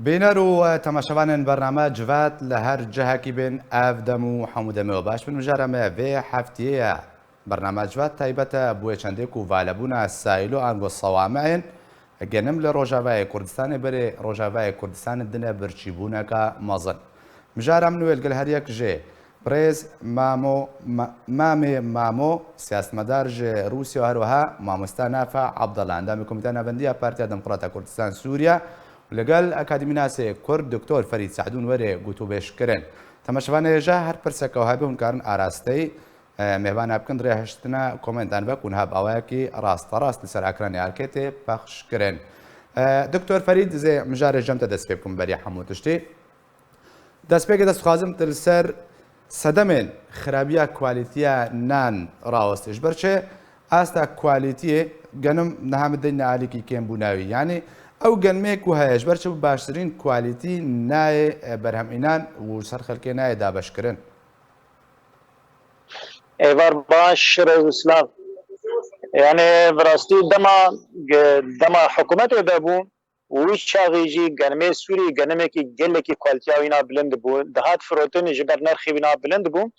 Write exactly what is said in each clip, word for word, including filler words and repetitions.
Bîner û temaşevanên bername Civat li her cihekî bên, ev dem û hemû demê we baş bin. Mijara me vê heftiyê ye. Bername Civat taybet e bo wê çendê ku valebûna sîlo ango sewameyên genim li Rojavayê Kurdistanê berê Rojavayê Kurdistanê dine birçîbûneka mezin. Mijara min wê li gel her yek jê Birêz Mamo, Ma-, Mamê Mamo, siyasetmedar ji Rûsya û her wiha mamoste Nafa Abdullah, endamê Komîteya Navendî ya Partiya Demokrata Kurdistan Sûriye û li gel akademînasê Kurd Doktor Ferîd Se'dûn were gotûbêj kirin. Temaşevanê hêja her pirseke hebe hûn karin arasteyî, e, mêvana bikin, rêhiştina komentan ve ku niha bi awayekî rasterast li ser ekranê Arkê tê pexş kirin. E, Doktor Ferîd, zê mijarê jem te dest pê bikim beriya hemû tiştî. Destpêkê de dixwazim tu li ser sedemên xirabiya kwalîtiya nan rawestî. Ji ber çi asta kwalîtiyê genim niha min deyne alîkî kêm bû navî. Yanî ew genimê ku heye, ji ber çi bi baştirîn kwalîtî nayê, e, berhemînan û ser xelkê nayê dabeşkirin? Êvar baş, rêz û silav. Yanî bi rastî dema, dema hikûmetê de bû, û wî çaxî jî genimê Sûrî genimekî gelekî kwalîtiya wîna bilind bû. Dihat firotin ji ber nirxê wîna bilind bû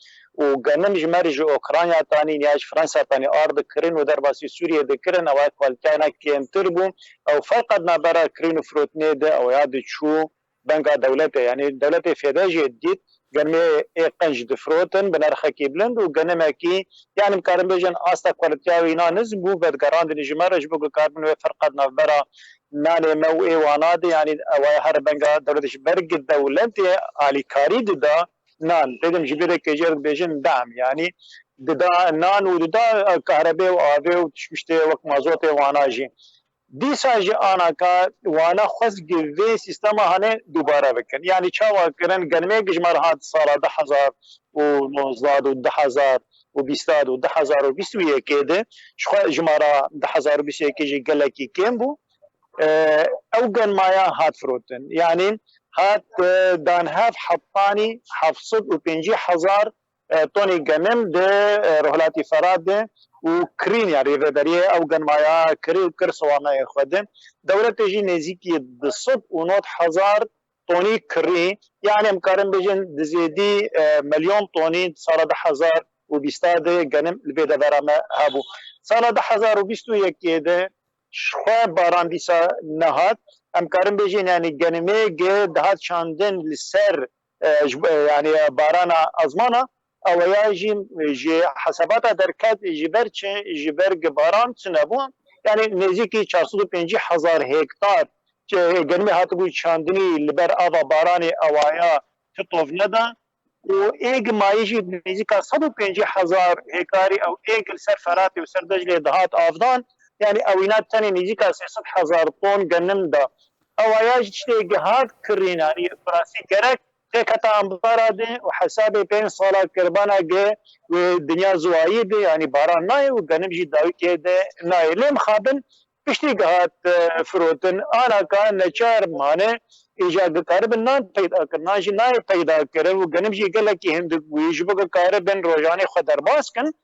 û genim ji me re ji Ukrayna tanîn ya ji Fransa tanî ar dikirin û derbasî Sûriyê dikirin, ew kwalîtiya wîna kêmtir bû. Ew ferqa di navbera kirîn û firotinê de ew ya diçû benga dewletê. Yanî dewletê fêde jê dît, genimê ê qenc difirotin bi nirxekî bilind û genimekî, yanî em karin bêjin asta kwalîtiya wîna nizm bû, vedigerandin ji me re ji bo ku karibin wê ferqa di navbera nanê me û ê wana de, yanî ew aya her benga dewletê ji ber gi dewletê alîkarî dida nan. Têdim ji bîrê kêjê dibêjin dam, yanî dida nan û dida kahrebê û avê û tiştê wek mazotê wana jî. Dîsa jî anaka wana xwest gi vê sîstema hane dubare bikin. Yanî çawa kirin? Genimê gi ji me re hat sala du hezar û nozdeh û du hezar û bîst û du hezar û bîst û yekê de, ji xwe ji me re du hezar û bîst û yekê jî gelekî kêm bû. E, ew genimaya hat firotin. Yanî hat, e, dan hev heptanî heft sed û pêncî hezar e, tonî genim di, e, Rojhilatî Ferat de û kirîn, ya rêveberiyê ew genimaya kirî û kir siwanayê xwe de. Dewletê jî nêzîkî du sed û nod hezar tonî kirî, yanî em karin bêjin di zêdî, e, milyon tonî sala du hezar û bîst de genim li vê devera me hebû. Sala du hezar û bîst û yekê de ji xwe baran dîsa nehat. Em karin bêjin, yanî genimê gi dihat çandin li ser, e, ji, e, yanî barana ezmana, ew ya jî ji hesabata derket ji ber çi, ji ber gi baran çi nebû. Yanî nêzîkî çar sed û pêncî hezar hektar çi, genimê hatibû çandinî li ber ava baranê ewaya çi tov neda. û êg mayî jî nêzîka sed û pêncî hezar hêkarî ew êg li ser Feratê û ser Declê dihat avdan, yanî ewîna tenê nêzîka sê sed hezar ton genim da. Ewaya jî tiştê gihat kirîn, yanî bi rastî gerek têketa ambara de û hesabê pênc sala kirbana ge wê dinya ziwayî de, yanî baran nayê û genim jî dawî kê de nayê. Lê mixabin Piştî gihat, e, firotin, anaka neçar mane îca dikaribin nan peyda kirin, nan jî nayê peyda kirin û genim jî gelekî hindik bûyî ji bo ku karibin rojanê xwe derbas kin.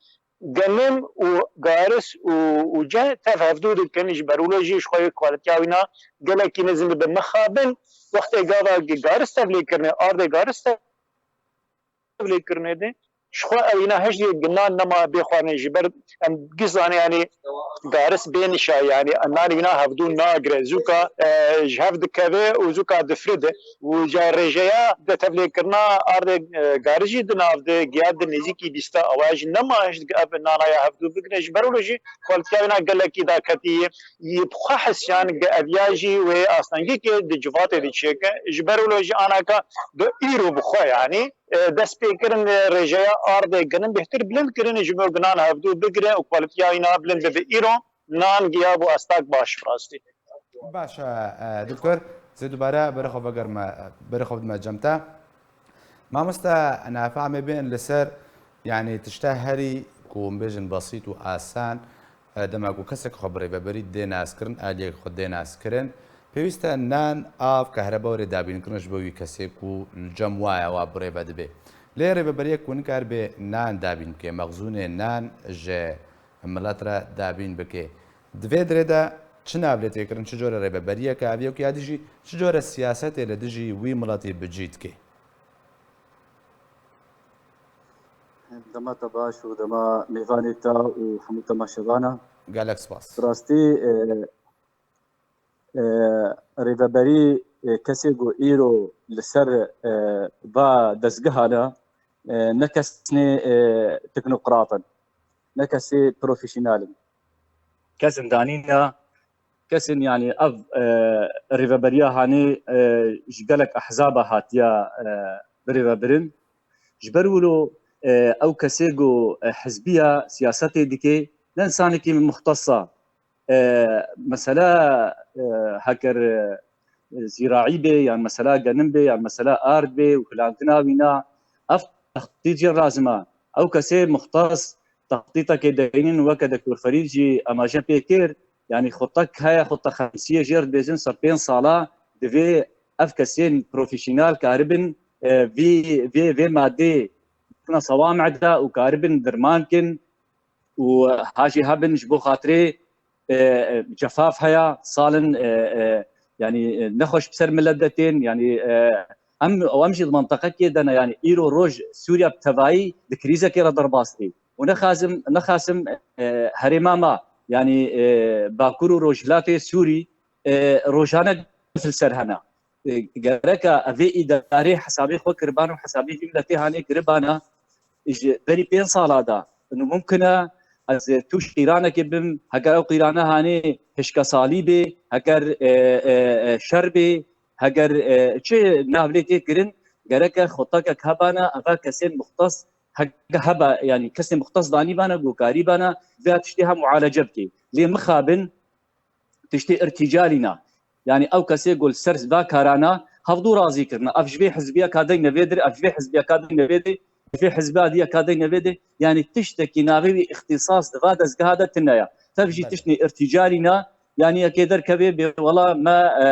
Genim û garis û, û ceh tev hevdû dikin, ji ber wilo jî ji xwe yê kwalîtiya wîna gelekî nizm dibe. Mixabin wextê gava garis tevlê kirine, ardê garis tevlê kirinê de, ji xwe ew îna hej yê ginan nema bê xwarin ji ber em gizane, yanî garis bê nişa, yanî nan îna hevdû nagire, zûka, e, ji hev dikeve û zûka difiride û ca rêjeya de tevlêkirina ardê, e, garis jî di nav de giya di nêzîkî bîsta, ewa jî nema hej dike ev nana ya hevdû bigire, ji ber wilo jî kwalîtiya wîna gelekî daketî ye. Yî bi xwe hesiyan ge ev ya jî wê astengîkê di civatê de çêke. Ji ber wilo jî anaka bi îro bi xwe, yanî, e, dest pê kirin, e, rêjeya ardê genim bêhtir bilind kirin, ji bo ginan hevdû bigire û kwalîtiya wîna bilind bibe. Îro nan giya bû astak baş rastî. Baş e, e, doktor, zê dubare berê xwe vegerme, berê xwe bidime cem te. Mamoste, nafa em ê bên li ser, yanî tişta herî ku em bêjin besît û asan, e, dema ku kesek xwe bi rêveberî dê naskirin, aliyek xwe dê naskirin, pêwîst e nan, av, kahreba were dabînkirin ji bo wî kesê ku li cem waye wa bi rêve dibe. Lê rêveberiyek ku nikaribe nan dabîn bike, mexzûnê nan ji milet re dabîn bike. Di vê dirê de çi nav lê tê kirin, çi cure rêveberiyeke aviye û ya dî jî çi cure siyasetê li dijî wî miletî bi cî dike? Dema te baş û dema mêvanê te û hemû temaşevana. Gelek spas. Bi rastî, e, e, rêveberî, e, kesê ku îro li ser, e, va dezgeha ne, e, ne kesnê, e, teknokrat in, ne kesê profesyonel in. Kes in danîne, kes in, yanî ev, e, rêveberiya hanê, e, ji gelek ehzaba hatiye, e, birêvebirin. Ji ber wilo, e, ew kesê ku, e, hizbiya siyasetê dike, ne insanekî muxtesa. E, mesela, e, heker, e, zîraî bê, yan mesela genim bê, yan mesela ard bê û hilandina wî na, ev textît jê lazim e. Ew kesê muxtes textîtekê deynin weke Doktor Ferîd jî amaje pê kir, yanî xwe tek heye, xwe te xemsiyê jêr dibêjin ser pênc sala, divê ev kesên profesyonel karibin, e, vî, vê, vê madê bikine sewamê de û karibin dirman kin û ha jî hebin ji bo xatirê, e, e, cefaf heye, salin, e, e, yanî, e, nexweş bi ser milet de tên, yanî, e, em, ew em jî di menteqekê de ne, yanî îro roj Sûriye bi tevayî di krîzekê re derbas tê. Û nexazim, nexasim, e, herêma me, yanî, e, Bakur û Rojhilatê Sûrî, e, rojane gef li ser hene. E, gereka evê îdarê hesabê xwe kiribana û hesabê vî miletê hanê kiribana ji berî pênc sala de. Û mumkin e ez tûş qîranekê bim, heger ew qîrane hanê hişkesalî bê, heger, e, e, e, şer bê, heger, e, çi nav lê tê kirin, gereke xwe tekek hebana, eva kesên muxtes heke hebe, yanî kesên muxtes danîbana, gokarîbana, vê tiştê ha mualece bike. Lê mixabin tiştê irtîcalî ne. Yanî ew kesê ku li ser va karana hevdû razî kirine. Ev ji vê hizbiya ka deyne vê dir, ev ji vê hizbiya ka deyne vê dir, ji vê hizbiya diya ka deyne vê dir. Yanî tiştekî navê wî îxtîsas di va dezgeha de tune ye. Tev jî Belê. tiştê irtîcalî ne. Yanî yekê derkevê bê wela me, e,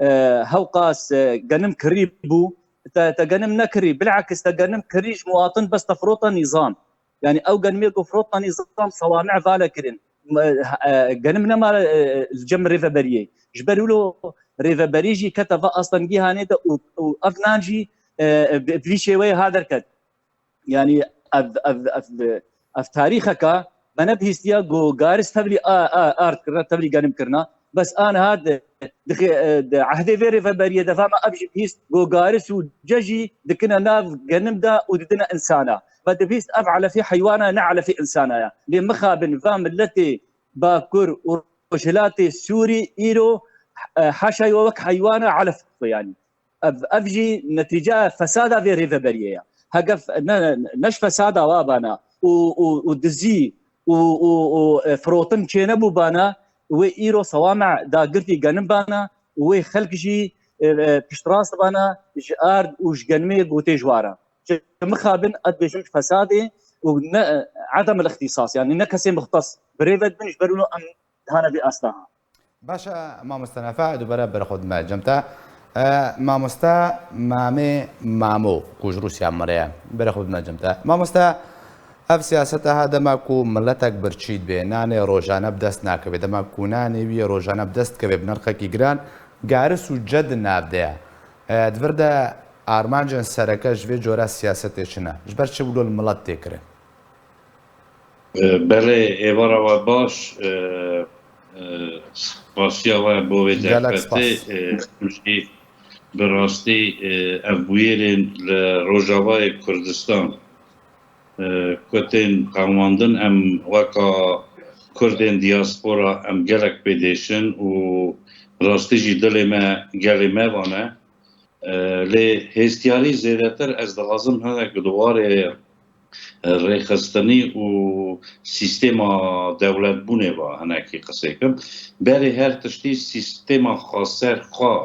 e, hewqas, e, genim kirî bû. Te, te genim nekirî. Bilakis te genim kirî ji muwatin bes te firota nîzam. Yanî ew genimê ku firota nîzam sewamê vale kirin. M-, e, genim nema, e, li cem rêveberiyê. Ji ber wilo rêveberî jî kete va astengî hanê de û, û ev nan jî, e, bi, bi vî şêweyê ha derket. Yanî ev, ev, ev, ev tarîxeka me nebihîstiya ku garis tevlî a, a, ard kirina, tevlî genim kirina. Bes aniha di, di, di ehdê vê rêveberiyê de va me ev jî bihîst ku garis û ce jî dikine nav genim de û didine insana. Ve dibihîst ev elefê heywana ne elefê insana ye. Lê mixabin va miletê Bakur û Rojhilatê Sûrî îro, e, haşa yo wek heywana elef xwe yanî. Ev, ev jî netîceya fesada vê rêveberiyê ye. Hegef ne, ne ji fesada wa bana û, û, û dizî û, û, û, e, firotin çênebû bana, wê îro sewame dagirtî genim bana û wê xelk jî, e, e, piştrast bana ji ard û ji genimê gotê ji wara. Ji mixabin ez dibêjim ji fesadê û ne, e, edem el-îxtîsas, yanî ne kesê muxtes bi rê ve dibin, ji ber wilo em dihane vê asta. Baş e, mamoste Nefa, dubare berê xwe dime cem te. E, mamoste Mamê Mamo, ku ji Rûsya mire ye. Berê xwe dime cem te. Mamoste, ev siyaseta ha dema ku miletek birçî dibe, nanê rojane bi dest nakeve, dema ku nanê wî yê rojane bi dest dikeve bi nirxekî giran, garis û ce di nav de ye. E, di vir de armancên sereke ji vê cora siyasetê çi ne? Ji ber çi wilo li milet tê kirin? E, belê, êvara we baş, e, e, spasiya we bo vê Gelek derfetê, spas. E, em jî bi rastî, e, ev bûyerên li Rojavayê Kurdistan, e, ku tên qewandin, em weka Kurdên diaspora em gelek pê dêşin û rastî jî dilê me gelê me vane. E, lê hêstiyarî zêdetir ez dixwazim hinek di warê, e, rêxistinî û sîstema dewletbûnê ve hinekî qisê kim. Berê her tiştî sîstema xweser xwe,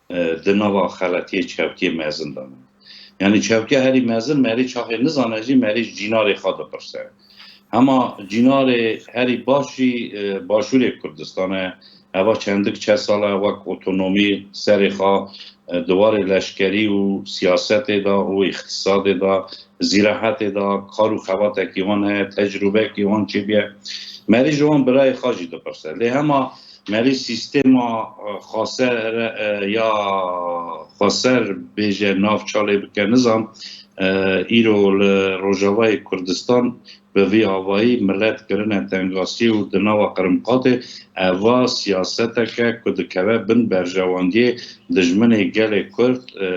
e, di nava xeletiyê çewtiyê mezin de ne. Yanî çewtiya herî mezin merî çaxê nizane jî merî ji cînarê xwe dipirse. Hema cînarê herî baş jî, e, Başûrê Kurdistan e. Eva çendik çe sal e wek otonomî serê xwe, e, di warê leşkerî û siyasetê de û îxtîsadê de, zîrehetê de kar û xebatekî wan heye, tecrûbekî wan çêbûye. Merî ji wan birayê xwe jî dipirse. Lê hema merî sîstema, e, xweser, e, ya xweser bêje navça lê bike nizam, e, îro li Rojavayê Kurdistan bi vî avayî milet kirine tengasî û di nava qerimqatê eva siyaseteke ku dikeve bin berjewendiyê dijminê gelê Kurd, e,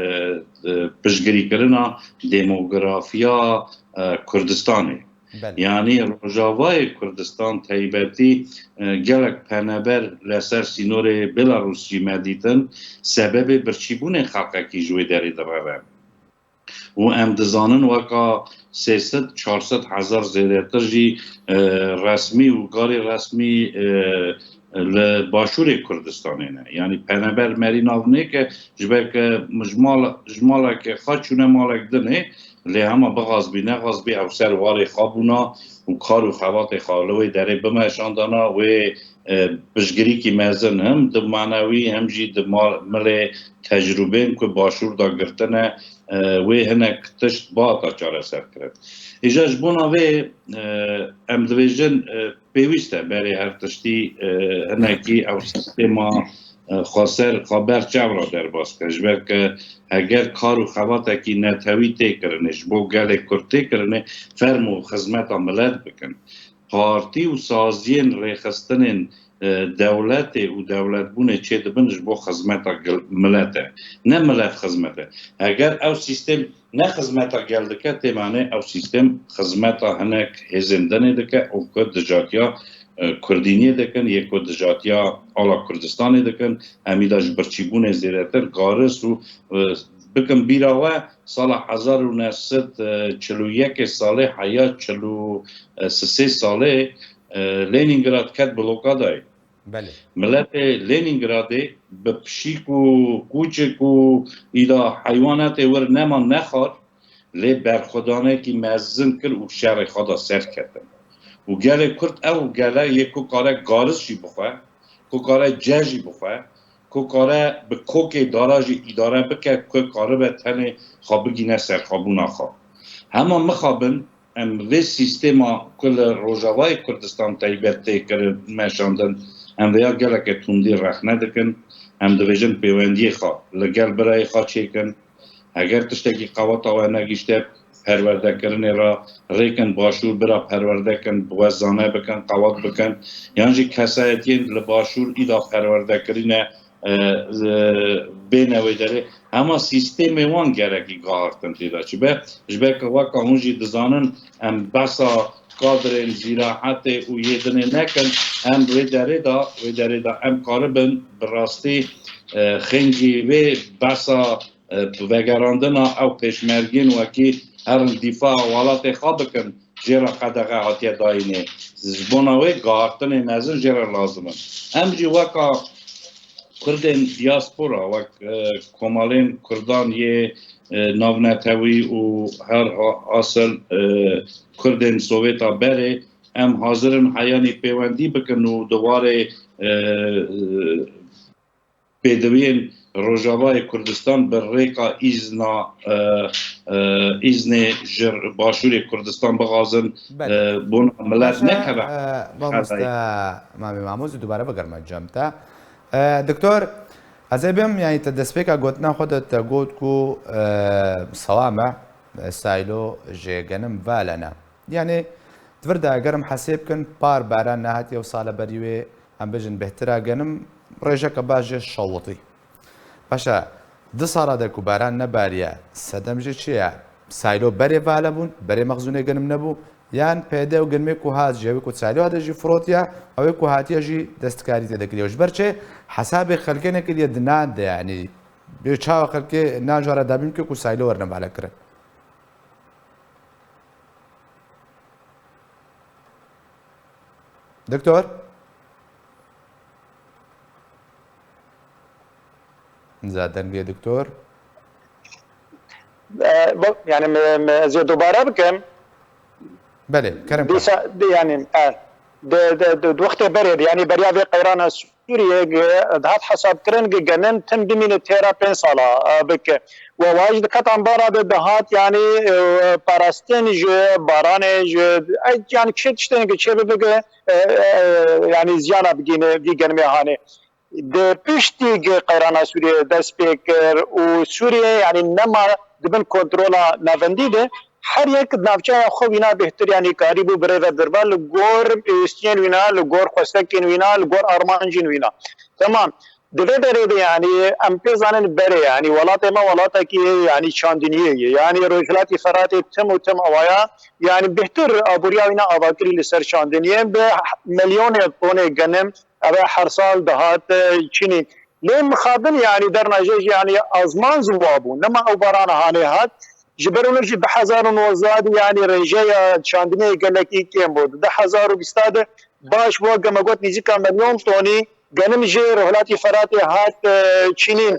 e, piştgirîkirina demografiya, e, Kurdistanê. Belê. Yanî Rojavayê Kurdistan taybetî, e, gelek peneber li ser sînorê Belarusî me dîtin, sebebê birçîbûnê xelqekî ji wê derê direve. Û em dizanin weka sê sed çar sed hezar zêdetir jî, e, resmî û garê resmî, e, li Başûrê Kurdistanê ne. Yanî peneber merî nav nêke, ji ber ke ji mal, ji maleke xwe çûne malek dinê, lê hema bixwazbî nexwazbî ew ser warê xwe bûna û kar û xebatê xwe li wê derê bimeşandana, wê, e, piştgirîkî mezin him di manewî him jî di ma-, milê tecrûbên ku Başûr da girtine, e, wê hinek tişt bihata çareserkirin. Îja ji bona vê, e, em dibêjin, e, pêwîst e berê her tiştî, e, hinekî ew sîstema, e, xweser xwe ber çav re derbas ke. Ji ber ke heger kar û xebatekî netewî tê kirinê, ji bo gelê Kurd tê kirinê, fermo xizmeta milet bikin. Partî û saziyên rêxistinên, e, dewletê û dewletbûnê çêdibin ji bo xizmeta gil-, milet e. Ne milet xizmet e. Heger ew sîstem ne xizmeta gel dike, tê manê ew sîstem xizmeta hinek hêzên dinê dike û ku dijatiya, e, Kurdîniyê dikin, yê ku dijatiya ala Kurdistanê dikin, em îda ji birçîbûnê zêdetir garis û, e, bikin bîra we, sala hezar û neh sed çil û yekê salê heya çil û sisê salê, e, Leningrad ket blokadayê. Belê. Miletê Leningradê bi pişîk û kûçik û îda heywanatê wir nema nexwar, lê berxwedanekî mezin kir û şerê xwe da serketin. Û gelê Kurd ew gele yê ku kare garis jî bixwe, ku kare ceh jî bixwe, ku kare bi kokê dara jî îdare bike, ku karibe tenê xwe bigîne serxwebûna xwe. Hema mixabin em vê sîstema ku li Rojavayê Kurdistan taybet tê kirin meşandin, em vêya geleke tundî rexne dikin. Em dibêjin pêwendiyê xwe li gel birayê xwe çêkin. Heger tiştekî qeweta we negihişte perwerdekirinê re, rêkin Başûr bira perwerde kin, bi we zane bikin, qewet bikin. Yan jî kesayetiyên li Başûr îda perwerdekirî ne, e, e, bêne wê derê. Hema sîstemê wan gerekî gahartin tê de çi be. Ji ber ku weka hûn jî dizanin, em behsa kadrên zîrahetê û yê dinê nekin, em wê derê de, wê derê de em karibin bi rastî, e, xêngî vê behsa, e, vegerandina ew pêşmergên wekî herin dîfa welatê xwe bikin, jê re qedexe hatiye dayînê. Ji bona wê gahartinê mezin jê re lazim in. Em jî weka Kurdên diaspora, wek, e, komalên Kurdan yê, e, navnetewî û her ha-, asil, e, Kurdên Sovêta berê, em hazir in heyanî pêwendî bikin û di warê, e, pêdiviyên Rojavayê Kurdistan bi rêka îzna, e, e, îznê ji Başûrê Kurdistan bixwazin, Belê. e, bona milet Baş e, nekeve. e, mamoste, Mamê Mamoz, dubare bigerme cem te. E, Doktor, ez ê bêm, yanî te destpêka gotina xwe de te got ku, e, sewame, e, Saylo ji genim vale ne. Yanî, di vir de eger em hesê bikin, par baran nehatiye ew sale berî wê, em bêjin bêhtira genim, rêjeke baş jê şewitî. Baş e, du sala de ku baran nebariye, sedem jê çi ye? Saylo berê vale bûn, berê mexzûnê genim nebû, yan peyde û genimê ku hat jê, wê ku Saylo hate jî firotiye, ew ê ku hatiye jî destkarî tê de kiriye. Ji ber çi? Hesabê xelkê nekiriye di nan de, yanî, bê çawa xelkê nan ji re dabîn bike ku Saylo werne vale kirin. Doktor? Zaten bir doktor. E, bak, yani me, me, ez ê dubare bikim. Belê, kerem. Dîsa, de, yani, e, de, de, de, di wextê berê de, yani beriya vê qeyrana s-, Sûriyê dihat hesabkirin ku genim tim bimîne têra pênc sala bike. We wa jî diket ambara de dihat, yanî parastin ji baranê, ji, yanî çi tiştên ku çê bibe ku, yanî ziyana bigîne vî genimê hanê. Di piştî ku qeyrana Sûriyê dest pê kir û Sûriyê, yanî nema di bin kontrola navendî de, her yek di navçeya xwe wîna bêhtir, yanî karîbû bi rê ve dirva li gor pêwîstiyên wîna, li gor xwestekên wîna, li gor armancên wîna. Temam. Di vê derê de, yanî em pê zanin berê, yanî welatê me welatekî, yanî çandiniyê ye. Yanî Rojhilatî Feratê tim û tim awaya, yanî bêhtir aboriya wîna avakirî li ser çandiniyê bi milyonê tonê genim, ev e her sal dihat, e, çînî. Lê mixabin, yanî derna jê jî, yanî azman ziwa bû. Nema ew barana hanê hat. Ji ber wilo jî du hezar û nozdeh de, yanî rêjeya çandinê gelekî kêm bû. Di du hezar û bîst de baş bû, weke me got nêzîka milyon tonî genim ji Rojhilatî Feratê hat, e, çînîn.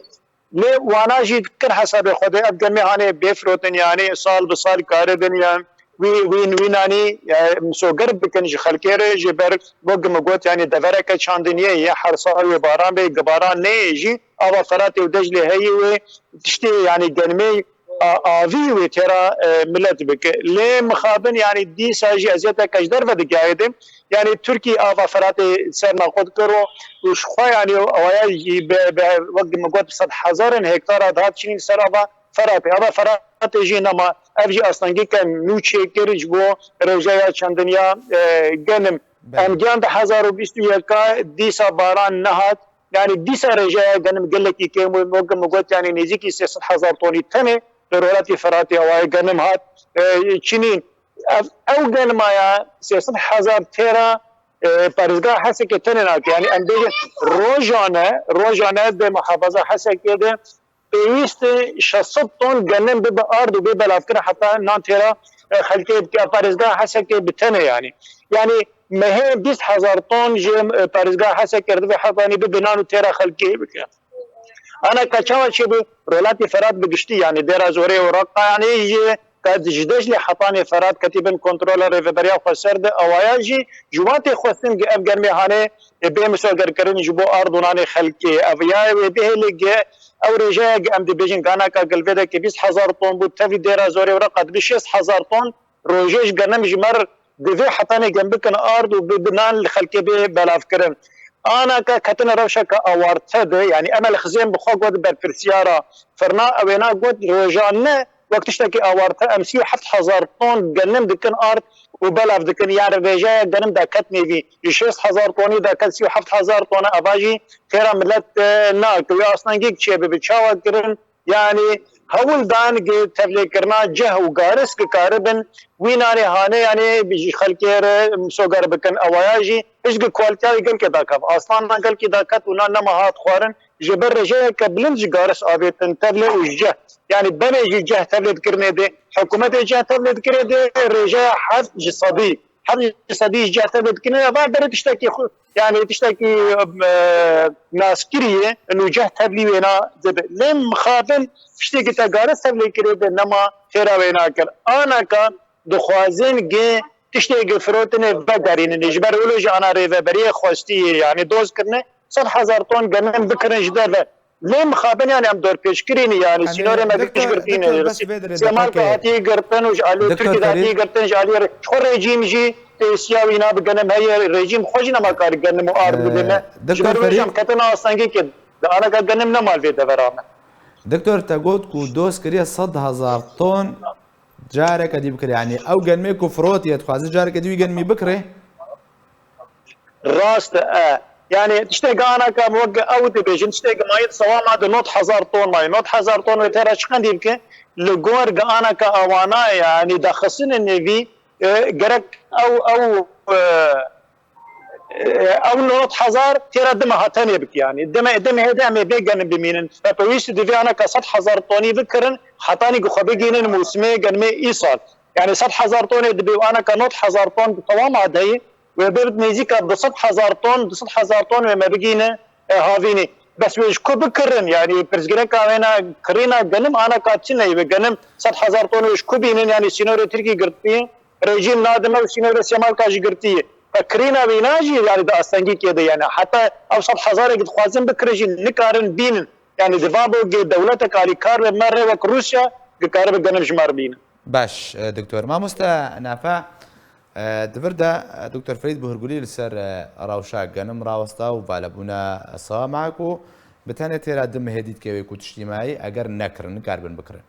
Lê wana jî dikir hesabê xwe de ev genmê hanê bê firotin, yanî sal bi sal karibin ya wî, wîn, wînanî, e, misoger bikin ji xelkê re, ji ber wek min got, yanî devereke çandiniyê ye, her sal wê baran bê, gibaran neyê jî, ava Feratê û Declê heyî wê tiştê, yanî genmê a-, avî wê têra, e, milet bike. Lê mixabin, yanî dîsa jî eziyeteke ji derve digihê de, yanî Tirkî ava Feratê ser nexwe dikir û, û ji xwe, yanî awaya jî bi, bi, wek min got, bi sed hezarên hektara dihat çînî ser ava Feratê. Ava Feratê jî nema, ev jî astengîke nû çêkir ji bo rêjeya çandiniya, e, genim. Belê. Em giyan du hezar û bîst û yeka dîsa baran nehat. Yanî dîsa rêjeya genim gelekî kêm bû. Wek min got, yanî nêzîkî sê sed hezar tonî tenê li Rojhilatî Feratê awayê genim hat, e, çînîn. Ev, ew genimaya sê sed hezar têra, e, parêzgeha Hesekê tenê nake. Yanî em bêjin rojane, rojane di muhafaza Hesekê de pêwîst e şeş sed ton genim bibe ard û bê belavkirin heta nan têra, e, xelkê bike. Parêzgeha Hesekê bi tenê, yanî. Yanî mehê bîst hezar ton ji, e, parêzgeha Hesekê re divê hetanî bibe nan û têra xelkê bike. Ana ka çawa çêbû? Rojhilatî Ferat bi giştî, yanî Dêra Zorê û Reqa, yanî ji, ka ji Declê hetanê Ferat ketî bin kontrola Rêveberiya Xweser de, awaya jî ji wan tê xwestin ku ev germê hanê, e, bê misogerkirin ji bo ard û nanê xelkê. Ev ya wê bihêle ku ew rêjeya ku em dibêjin ganaka gilvê de ku bîst hezar ton bû, tevî Dêra Zorê û Reqa dibe şêst hezar ton, rojê ji genim ji me re divê hetanê gem bikin ard û bi, bi nan li xelkê bê belavkirin. Anaka ketine rewşeke awarte de, yanî Emel Xizên bi xwe got berpirsiyara firna, ew ê na got rojane wek tiştekî awarte em sî û heft hezar ton genim dikin ard û belav dikin. Yanî rêjeya genim daket nêvî ji şêst hezar tonî daket sî û heft hezar tone, eva jî têra milet, e, nake. Wê astengîk çêbibe. Çawa kirin? Yanî hewl dan gi tevlêkirina ceh û garis gi karibin wî nanê hanê, yanî bi ji xelkê re misoger bikin. Ewaya jî hişt gi kualîteya wî gelkê dakev. Aslana gelkî daket û nan nema hat xwarin. Ji ber rêjeyeke bilind ji garis avêtin tevlê û ji ceh. Yanî demê jî ceh tevlê dikirinê de, hikûmetê ceh tevlê dikirê de, rêjeya heft ji sedî. Heft ji sedî ji ceh tevlê dikirinê de, va berê tiştekî xwe, yanî tiştekî, e, naskirî ye, nûceh tevlî wêna dibe. Lê mixabin tiştê ku te garis tevlê kirê de nema têra wêna kir. Anaka dixwazin ku tiştê ku firotine vegerînin. Ji ber wilo jî ana rêveberiyê xwestî ye, yanî doz kirine sed hezar ton genim bikirin ji derve. Lê mixabin, yanî em dorpêçkirî ne, yanî sînorê me bi kişt girtî ne. Sêmalka hatiye girtin û ji alî Tirkî de hatiye girtin, ji alî re-, ji xwe rejîm jî pêsiya wîna bi genim heye, rejîm xwe jî nema karî genim û ard bide me. Ji ber wê jî em ketine astengîkê de, anaka genim nema li vê devera me. Doktor, te got ku doz kiriye sed hezar ton, careke dî bikire. Yanî ew genimê ku firotiye, dixwaze careke dî wî genimî bikire? Rast e. Yanî tiştê anaka em wek ew dibêjin, tiştê mayî di sewama de nod hezar ton mayî. Nod hezar ton wê têra çi qendî bike? Li gor anaka awana, yanî daxistinê nêvî, e, gerek ew, ew, e, e, ew nod hezar têra dima hetanê bike, yanî. Dime, dime hêde em ê bê genim bimînin. Ve pêwîst divê anaka sed hezar tonî bikirin, hetanî ku xwe bigînin mûsimê genimê îsal. Yanî sed hezar tonê dibe û anaka nod hezar ton di tewama de ye. Wê bê nêzîka du sed hezar ton, du sed hezar ton wê me bigîne, e, havînî. Bes wê ji ku bikirin? Yanî pirsgirêka wêna kirîna genim anaka çi ne? Wê genim sed hezar ton wê ji ku bînin? Yanî sînorê Tirkî girtiye, rejîm nadime û sînorê Sêmalka jî girtiye. Kirîna wîna jî, yani, di astengîkê de, yani, heta ew sed hezarek dixwazin bikirin jî nikarin bînin. Yani, di va bo gê dewletek alîkar be me rê wek Rûsya, dikaribe genim ji me re bînin. Baş, e, doktor. Mamoste Nafe, e, di vir de, e, doktor Ferîd Buhurgulî li ser, e, rewşa genim rawesta û valebûna Sawa Meha ku bi tenê têra du mehê dîtike wê ku tiştî mayî eger nekirin, nikaribin bikirin.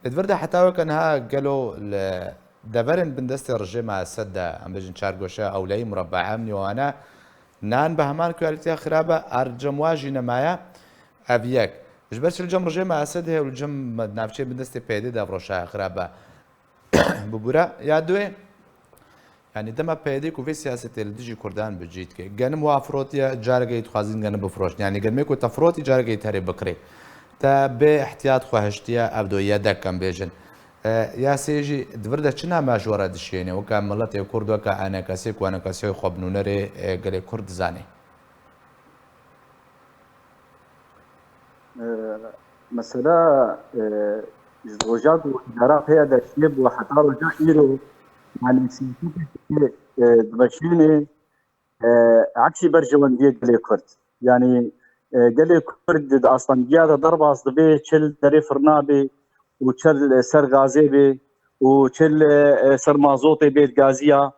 Li vir de heta weke niha gelo li deverên bindestê rejêma Esed de, em bêjin çargoşa ewleyî, mureba emnî û wana nan bi heman kualîteya xirab e, ar cem wa jî nemaye. Ev yek. Ji ber çi li cem rejêma Esed heye û li cem navçeyê bindestê P Y D de ev rewşa xirab e? Bibûre. Ya duê, yanî dema P Y D ku vê siyasetê li dijî Kurdan bi cî dike, genim wa firotiye, careke yê dixwazin genim bifroşin. Yanî genim ku te firotî, careke yê te rê bikirê. Te bê ihtiyat xwe hiştiye, ev do yedek em bêjin. E, ya sê jî di vir de çi name ji we re dişêne, weke miletê Kurd, weke enekesê ku enekesê xwe bi nûnerê, e, gelê Kurd dizanê? E, mesela, e, ji roja ku îdara P Y D çûye bû heta roja îro, yani sîyasetê, e, dimeşînê, e, eksî berjewendiyê gelê Kurd. Yani, e, gelê Kurd di astengiya de derbas dibe, çi li derê firna bê û çi li ser gazê bê û çi li, e, ser mazotê bê, gaziya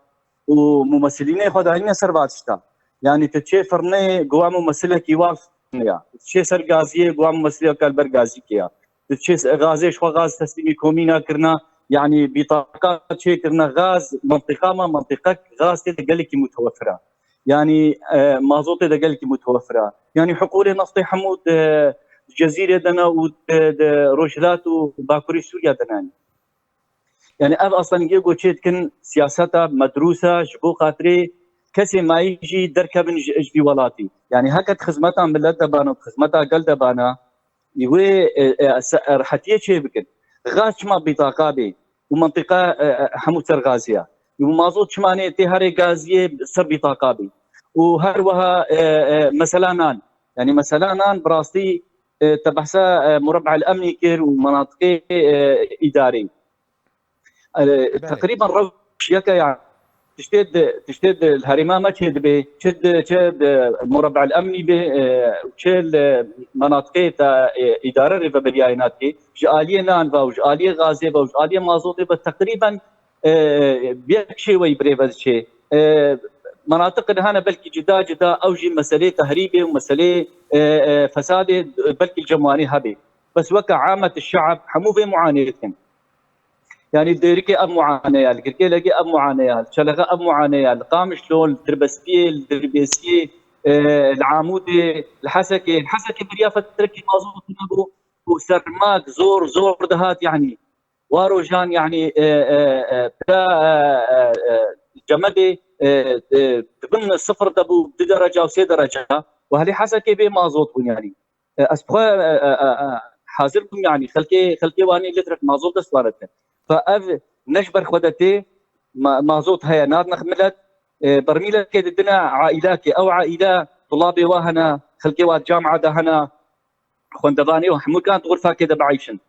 û mumesilînê xwe dayîne ser va tişta. Yani tu çê firnê, guwa mumesilekî wa firnê ya. Tu çê ser gaziyê, guwa mumesileka li ber gazîkê ya. Tu çê se-, gazê, ji xwe gaz teslîmî komîna kirina, yani bîtaka çê kirina gaz, mentiqa ma mentiqek gaz tê de gelekî mutewefir e. Yani, e, mazotê de gelekî mutewefir e. Yani hiqûlê neftê hemû di Cezîrê de ne û di, di Rojhilat û Bakurê Sûriye de ne. Yani ev astengiyê ku çê dikin siyaseta medrûs e ji bo xatirê kesê mayî jî derkevin ji, ji vî welatî. Yani heke di xizmeta milet de bana, di xizmeta gel de bana, wê, e, e, se-, e, rehetiyê çê bikin. Gaz çima bîtaqa bê û mentiqa, e, e, hemû ser gazê ye. Û mazot çima nê tê herê gaziyê ser bîtaqa bê. Û her wiha, e, e, mesela nan. Yani mesela nan bi rastî, e, te behsa, e, mureba el emnî kir û menatiqê, e, îdarê. E, Belê. Teqrîben rewş yek e, yani. Tiştê di, tiştê di li herêma me çê dibe, çi di, çi di mureba el emnî be, e, çi li menatiqê te, e, îdare rêvebiriyayê nadikê, ji aliyê nan ve û ji aliyê gazê ve û ji aliyê mazotê ve teqrîben, e, bi yek şêweyî bi rê ve diçê. E, menatiq niha ne belkî cuda cuda ew jî meselê tehrîbê û meselê, e, e, fesadê belkî li cem wanê hebe. Bes weke amet şe'b hemû vê muanê dikin. Yani Dêrikê ev muane ya, li Girkêlekê ev muane ya, li Çelexe ev muane ya, li Qamişlo, li Tirbespiyê, li Dirbêsiyê, e, li Amûdê, li Hesekê. Li Hesekê beriya fetrekî mazot nebû û sermak zor zor dihat, yani. Wa rojan, yani, e, e, e, bira, e, e, e, cemedê, e, e, di bin sifir de bû, du dereca û sê dereca. Û helê Hesekê bê mazot bûn, yani. E, ez bi xwe, e, e, e, e, hazir bûm, yani, xelkê, xelkê Wanê litrek mazot dest wan re dikin. Fe ev ne ji ber xwe de tê, ma-, mazot heye, nadine milet, e, bermîlekê didine aîlakê, ew aîle tulabê wa hene, xelkê wa camia de hene, xwendevanê û hemûkan di xurfakê de bieyşin.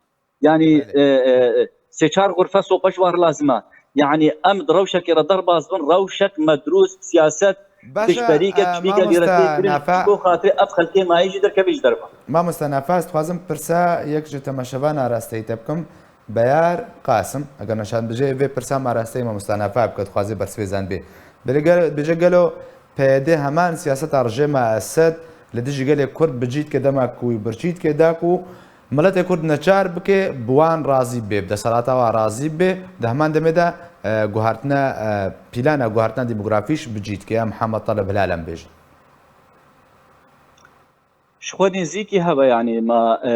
Yani, Belê. e, e, sê çar xurfe sopa ji wan re lazim e. Yani, em di rewşekê re derbas bin, rewşek medrûs, siyaset, Baş e, tişberî ke e, tiştî gelî re mamoste tê kirin, Nafe. Ji bo xatirê ev xelkê mayî jî derkevin ji derve. Mamoste Nafe, ez dixwazim pirsa yek ji temaşevana rasteyî te bikim. Beyar Qasim, eger neşan bijê, vê pirsa ma rasteyî mamoste Nafe bike, dixwazê bersivê zan bê. Bêje gel-, bêje gelo P Y D heman siyaseta rejêma Esed li dijî gelê Kurd bi cî dike, dema ku wî birçî dike da ku miletê Kurd neçar bike bi wan razî bê, bi desthilata wan razî bê, di heman demê de, e, guhartina, e, pîlana guhartina demografî jî bi cî dike. Em Mihemed Talib Hilal em bêjin. Ji xwe nêzîkî hebe, yanî ma, e,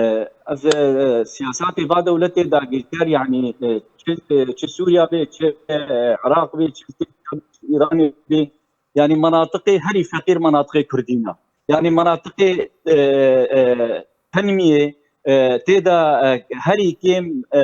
ev, e, siyasatê va dewletê dagirker, yanî, e, çi, e, çi Sûriya bê, çi, e, Iraq bê, çi Îranê bê, yanî menatiqê herî feqîr menatiqê Kurdî ne. Yanî menatiqê, e, e, tenmiyê, e, tê de, e, herî kêm, e,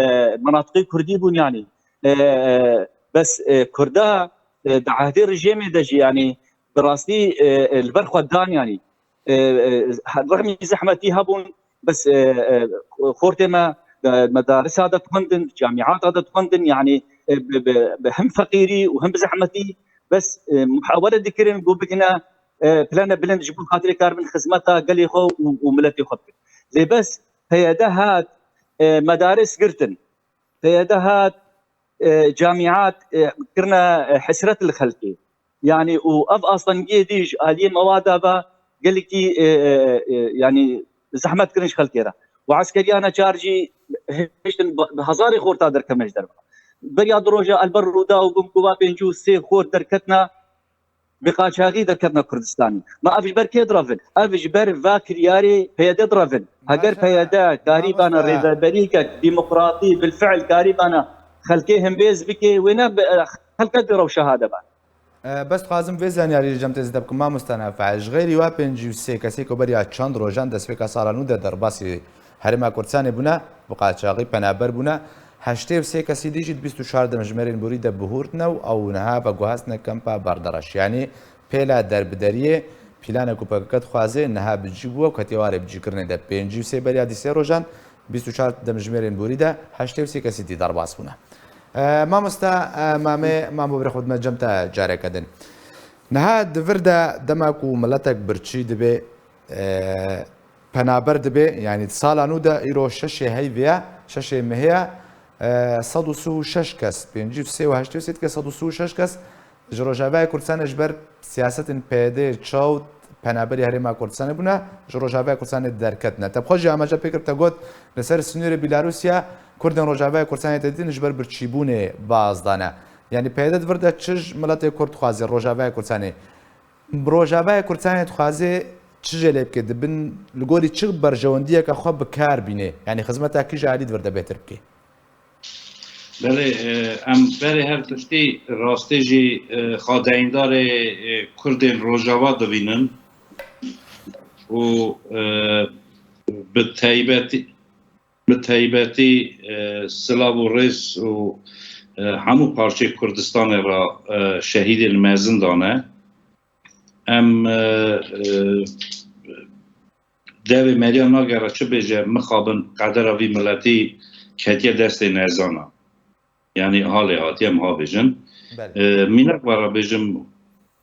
menatiqê Kurdî bûn, yanî, e, e, bes, e, Kurda, e, di ehdê rejêmê de jî, yanî bi rastî, e, e, li ber xwe dan, yanî, e, e, rexmî zehmetî hebûn, bes, e, e, xortê me, e, medarisa de dixwendin, camîata de dixwendin, yanî, e, bi, bi, bi him feqîrî û him bi zehmetî, Bes, e, muhawele dikirin ku bigine, e, plana bilind ji bo xatirê karibin xizmeta gelê xwe û, û miletê xwe bikin. Lê bes P Y D hat, e, medaris girtin. P Y D hat, e, camiat, e, kirine, e, hesret li xelkê. Yani û ev astengiyê dî ji aliyê mewada ve gelekî, e, e, e, yani zehmet kirin ji xelkê re. Û eskeriya neçar jî hiştin bi, bi hezarê xorta derkevin ji derve. Beriya du roja Elber Rûdaw bûm ku va pêncî û sê xort derketine, bi qaçaxî derketine Kurdistanê. Ma ev ji ber kê direvin? Ev ji ber va kiryarê P Y D direvin. Heger P Y D karî bana rêveberîkek demokratî, bilfiil karî bana xelkê himbêz bike, wêne bi, xelke di rewşa hade be. E, bes dixwazim vê zanyarî li cem te zêde bikim, mamoste Nafel. Ji xeyrî wa pêncî û sê kesê ku beriya çend rojan destpêka sala nû de derbasî Herêma Kurdistanê bûne, bi qaçaxî penaber bûne, heştê û sê kesî dî jî di bîst û çar demjimêrên borî de bihurtine û ew niha veguhastine kempa Berdereş. Yanî pêla derbideriyê, plana ku P K K dixwaze niha bi cî bû û ketiye warê bicîkirinê de. Pêncî û sê beriya di sê rojan, bîst û çar demjimêrên borî de heştê û sê kesî dî derbas bûne. E, mamosta, e, Mamê, Mamo birê xwe dime cem te careke din. Niha di vir de dema ku miletek birçî dibe, e, penaber dibe, yanî di sala nû de îro şeşê heyvê ye, şeşê mehê ye, e, sed û sî û şeş kes, pêncî û sê û heştê û sê dike sed û sî û şeş kes ji Rojavayê Kurdistanê ji ber siyasetên P Y D'ê çaw penaberî Herêma Kurdistanê bûne, ji Rojavayê Kurdistanê derketine. Te bi xwe jî amaje pê kir, te got, li ser sînorê Bîlarûsya Kurdên Rojavayê Kurdistanê tê dîtin ji ber birçîbûnê baz dane. Yanî P Y D di vir de çi ji miletê Kurd dixwaze, Rojavayê Kurdistanê? Rojavayê Kurdistanê dixwaze çi jê lê bike? Dibin li gorî çi berjewendiyeke xwe bi kar bîne? Yanî xizmeta kî ji alî di vir de bêhtir bike? Belê, e, em berê her tiştî rastê jî, e, xwe deyîndarê, e, Kurdên Rojava dibînin û, e, bi taybetî, bi taybetî, e, silav û rêz û, e, hemû parçeyê Kurdistanê re, e, şehîdên mezin dane. Em, e, e, devê meriya nagere çi bêje, mixabin qedera vî miletî ketiye destê nezana. Yanî halê hatiye em ha bêjin. Belê. E, mînak vara bêjim,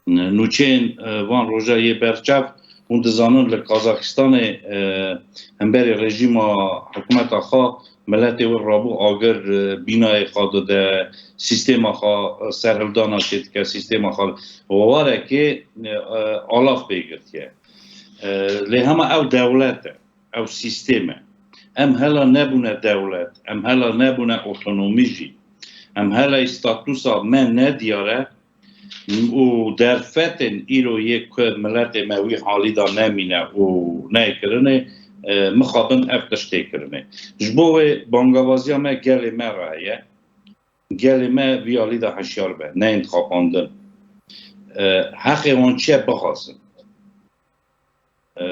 nûçeyên, e, van roja yê berçav, hûn dizanin li Kazaxistanê, e, hemberî rejîma hikûmeta xwe miletê wir rabû agir, e, bînayê xwe dide, sîstêma xwe, e, serhildana çê dike, sîstêma xwe warekê, e, e, alav pê girtiye. E, lê hema ew dewlet e, ew sîstêm e. Em hela nebûne dewlet, em hela nebûne otonomî jî. Em hela statusa me nediyar e, û derfetên îro yê ku miletê me wî halî de nemîne û neyê kirinê, e, mixabin ev tişt tê kirinê. Ji bo wê bangavaziya me gelê me re heye. Gelê me vî alî de hişyar be, neyên xapandin. E, heqê wan çi ye bixwazin. E,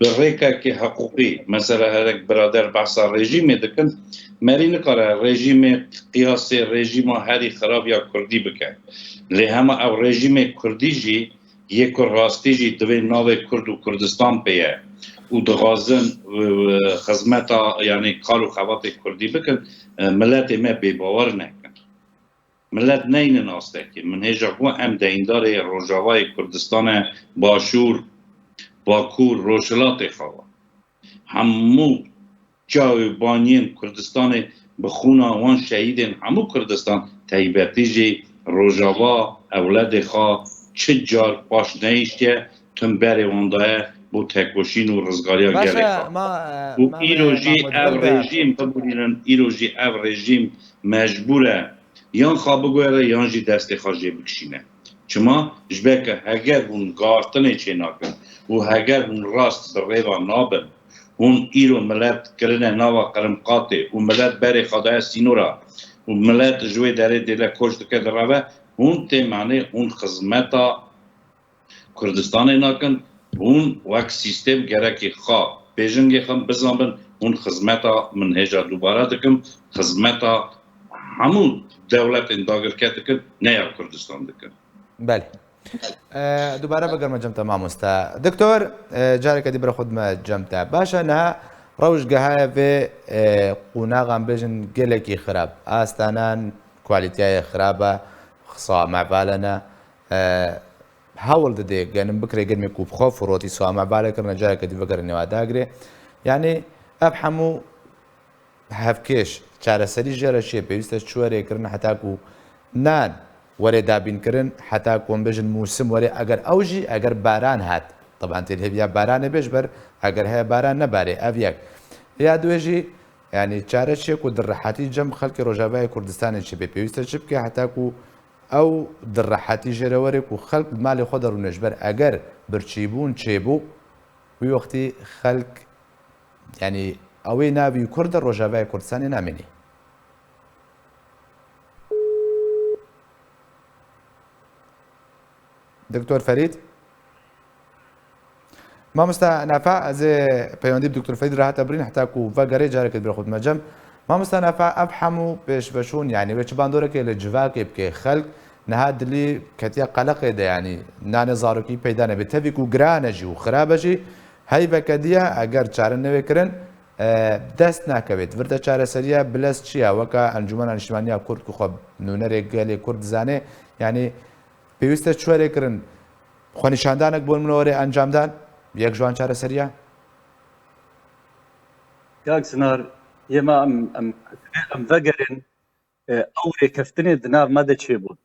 bi rêkekê hiqûqî, mesela herek birader behsa rejîmê dikin, merî nikare rejîmê qiyasê rejîma herî xirab ya kurdî bike. Lê hema ew rejîmê kurdî jî yê ku rastî jî divê navê Kurd û Kurdistan pê ye û dixwazin, e, e, xizmeta, yanî kar û xebatê kurdî bikin, e, miletê me bêbawer nekin. Milet neynin astekê. Min hêja ku em deyîndarê Rojavayê Kurdistanê Başûr, Bakur, Rojhilatê xwe ve. Hemû çaw û baniyên Kurdistanê bi xûna wan şehîdên hemû Kurdistan, taybetî jî Rojava, ewledê xwe çi car paş nehiştiye, tim berê wan daye bo tekoşîn û rizgariya gelê xwe. Û îro jî ev rejîm, bibûrînin, îro jî ev rejîm mecbûr e yan xwe biguhere yan jî destê xwe jê bikişîne. Çima? Ji ber ku heger hûn gartinê çênakin û heger hûn rast bi rêva nabin, hûn îro milet kirine nava qerimqatê û milet berê xwe daye sînora û milet ji wê derê dêle koç dike direve, hûn tê manê hûn xizmeta Kurdistanê nakin, hûn wek sîstem gerekî xwe pêjingê xwe bizanbin, hûn xizmeta, min hêja dubare dikim, xizmeta hemû dewletên dagirker dikin, ne ya Kurdistan dikin. Belê. E, dubare bigerme cem te mamoste. Doktor, e, careke dî bira xwe dime cem te. Baş e, niha rewş gehaya vê, e, qonaxan bêjin gelekî xirab. Astanan, kualitiyayê xirab e. Xisa mevale ne, e, hewl dide genim bikire, genimê ku bi xwe firotî, xisa mevale kirine, careke dî vegerine nêwa dagire. Yanî ev hemû hevkêş, çareserî jê re çi ye, pêwîst e çi were kirin heta ku nan were dabînkirin, heta ku em bêjin mûsim were, eger ew jî, eger baran hat. Teban tê hêviya baranê bê, ji ber eger heye baran nebare, ev yek. Ya duwê jî, yanî çare çi ye ku di rehetî cem xelkê Rojavayê Kurdistanê çi bê, pêwîst e çi bike heta ku ew di rehetî jê re were ku xelk di malê xwe de rûne, ji ber eger birçîbûn çêbû, wî wextî xelk, yanî ew ê navî Kurd de Rojavayê Kurdistanê namînî. Doktor Ferîd? Mamosta Nafa, ez ê peyondî bi Doktor Ferîd re heta birîn, heta ku vegerê careke dibire xwe dime cem. Mamosta Nafa, ev hemû pêşveçûn, yanî wê çi bandoreke li civakê bike, xelk niha dilî ketiye qeleqê de, yanî nanê zarokî peyda nebe. Tevî ku giran e jî û xirab e jî, heyveke diye eger çare newê kirin, e, dest nakeve. Di vir de çareseriya bilez çi ye? Weka Encûmena Niştimaniya Kurd ku xwe nûnerê gelê Kurd dizane, yanî pêwîst e çi were kirin? Xwenîşandanek bo min were encamdan? Yek ji wan çareseriya? Kak Sinar, yê me em, em, em vegerin, e, ew rêkeftinê di nav me de çêbûn.